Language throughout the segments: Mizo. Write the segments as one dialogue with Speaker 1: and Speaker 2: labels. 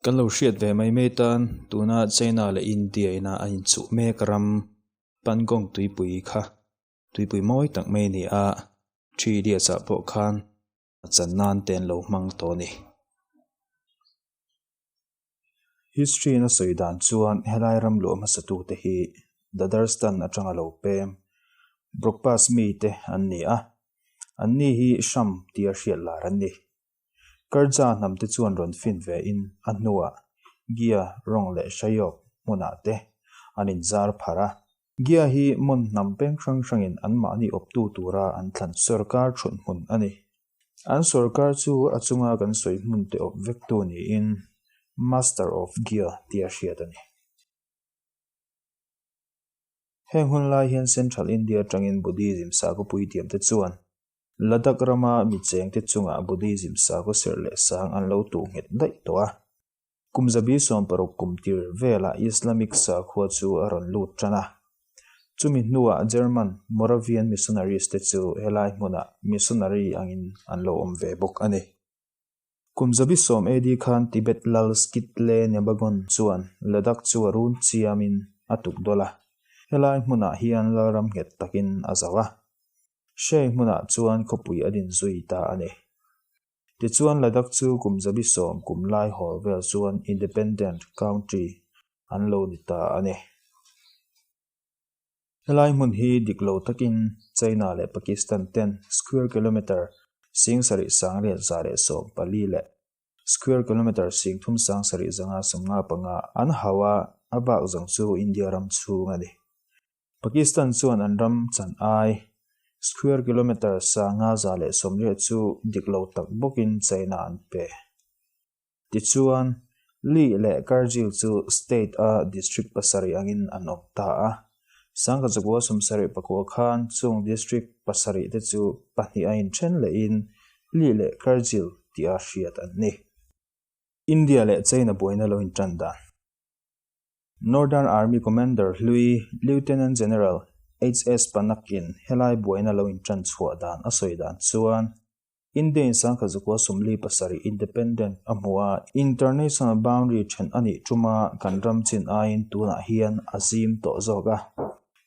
Speaker 1: Kan lo hriat ve mai mai tan tuna China leh India ina a inchuh mek ram Pangong tuipui kha tuipui mawi tak mai a ni a, Three Idiots ah pawh khan a chan nan te an lo hmang tawh a ni. History in a sawi dan chuan helai ram luah hmasa tute hi Dadarstan atanga lo pem Brokpas mite an ni a, anni hi Sham tia hriat lar an ni. Karja hnam te chuan rawn fin ve in a hnuah Gia rawng leh Shayok hmunah te an inzar pharh a. Gia hi Mon hnam peng hrang hrangin anmahni awptu tura an thlan sawrkar thut hmun a ni. An sawrkar chu a chunga kan sawi hmun te awp vektu niin Master of Gia tia hriat a ni. Heng hun lai hian Central India atangin Buddhism sakhaw puithiam te chuan Ladakh rama mi chengte chungah Buddhism sakhaw serh leh sang an lo tuh nghet daih tawh a. Kum zabi 60 kum tir velah Islamic sakhua chu a rawn lut tan a. Chumi hnuah German Moravian missionaries te chu helai hmunah missionary angin an lo awm ve bawk a ni. Kum zabi 10 AD khan Tibet lal Skitle Nebagon chuan Ladakh chu a run chiamin a tuk dawlh a. Helai hmunah hian lalram nghet takin a zo a. Shei hmunah chuan khawpui a din zui ta a ni. Tichuan Ladakh chu kum zabi 10 kum lai hawl vel chuan independent country an lo ni ta a ni. Helai hmun hi dik lo takin China leh Pakistan ten square kilometre 78,114 leh square kilometre 37,555 an hauh a, a bak zawng chu India ram chhung a ni. Pakistan chuan an ram chan ai square kilometre 5180 chu dik lo tak bawkin China an pe. Tichuan, Leh leh Kargil chu state a district pasarih angin an awm ta a. 1979 khan chung district pasarih te chu pahnih a inthen lehin Leh leh Kargil tia hriat an ni. India leh China buaina lo intan dan. Northern Army Commander hlui Lieutenant General HS Panak-in helai buaina lo intan chhuah dan a sawi dan chuan India in 1947 independent a hmu a, international boundary then a nih tuma kan ram chin aiin tunah hian a zim tawh zawk a.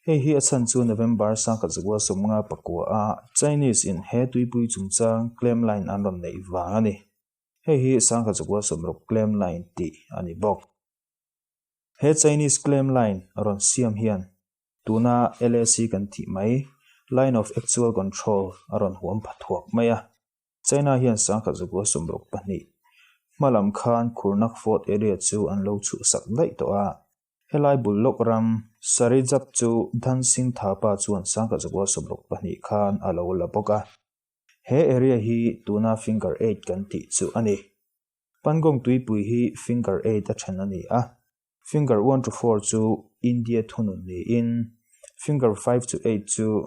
Speaker 1: Hei hi a chhan chu November 1959 a Chinese in he tuipui chungchang claim line an rawn neih vang a ni. Hei hi 1960 claim line tih a ni bawk. He Chinese claim line rawn siam hian tuna LAC kan tih mai, Line of Actual Control a rawn huam pha thuak mai a. China hian 1962 hma lam khan Khurnak Fort area chu an lo chhuhsak daih tawh a. Helai bul lawk ram Sarijap chu Dhan Singh Thapa chuan 1962 khan a lo la bawk a. He area hi tuna Finger 8 kan tih chu a ni. Pangong tuipui hi Finger 8 a then a ni a, Finger 1 to 4 chu India thunun niin Finger 5 to 8 chu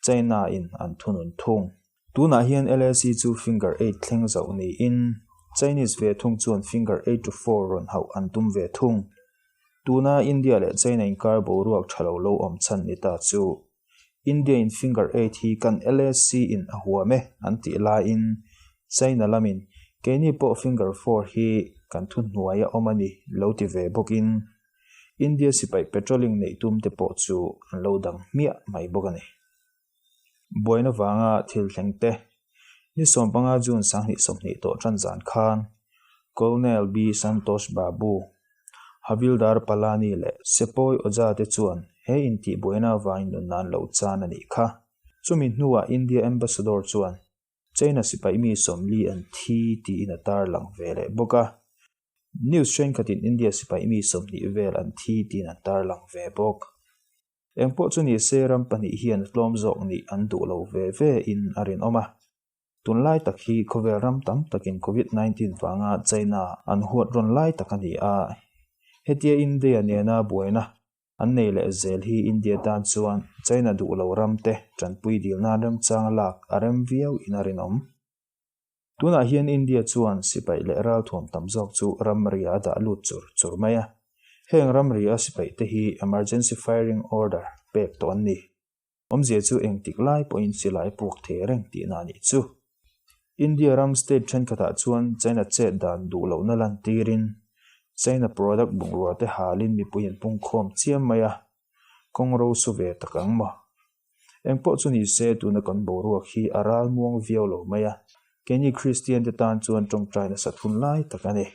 Speaker 1: China in an thunun thung. Tunah hian LAC chu Finger 8 thleng zauh niin Chinese ve thung chuan Finger 8 to 4 rawn hauh an tum ve thung. Tuna India leh China inkar boruak tha lo lo awm chhan ni ta chu India in Finger 8 hi kan LAC in a huam e an tih laiin China lamin keini pawh Finger 4 hi kan thu hnuai a awm a ni lo ti ve bawkin India sipai patrolling neih tum te pawh chu an lo dang hmiah mai bawk a ni. Buaina vanga thil thleng te ni 15 June 2020 tawh tan zan khan Colonel B Santosh Babu Havildar Palani leh Sepoy Oja te chuan he intih buaina avangin nunna an lo chan a nih kha. Chumi hnuah India Ambassador chuan China sipai mi 40 an thi tiin a tarlang ve leh bawk a. News thenkhatin India sipai mi 20 vel an thi tiin an tarlang ve bawk. Engpawh chu ni se ram pahnih hian tlawm zawk nih an duh lo ve ve in a rinawm a. Tunlai tak hi khawvel ram tam takin COVID-19 vanga China an huat rawn lai tak a ni a. Hetia India nena buaina an nei leh zel hi India tan chuan China duh lo ram te tanpui dil nan remchang lak a rem viau in a rinawm. Tunah hian India chuan sipai leh ralthuam tam zawk chu ramri a dah lut chur chur mai a. Heng ramri a sipai te hi emergency firing order pek tawh an ni. Awmzia chu engtik lai pawhin silai puak thei reng tihna a nih chu. India ram state thenkhatah chuan China chet dan duh lohna lantirin China product bungrua te halin mipui an pungkhawm chiam mai a, kawng ro su ve tak ang maw? Engpawh chu ni se tuna kan boruak hi a ralmuang viau lo mai a, keini Kristian te tan chuan tawngtai nasat hun lai tak a ni.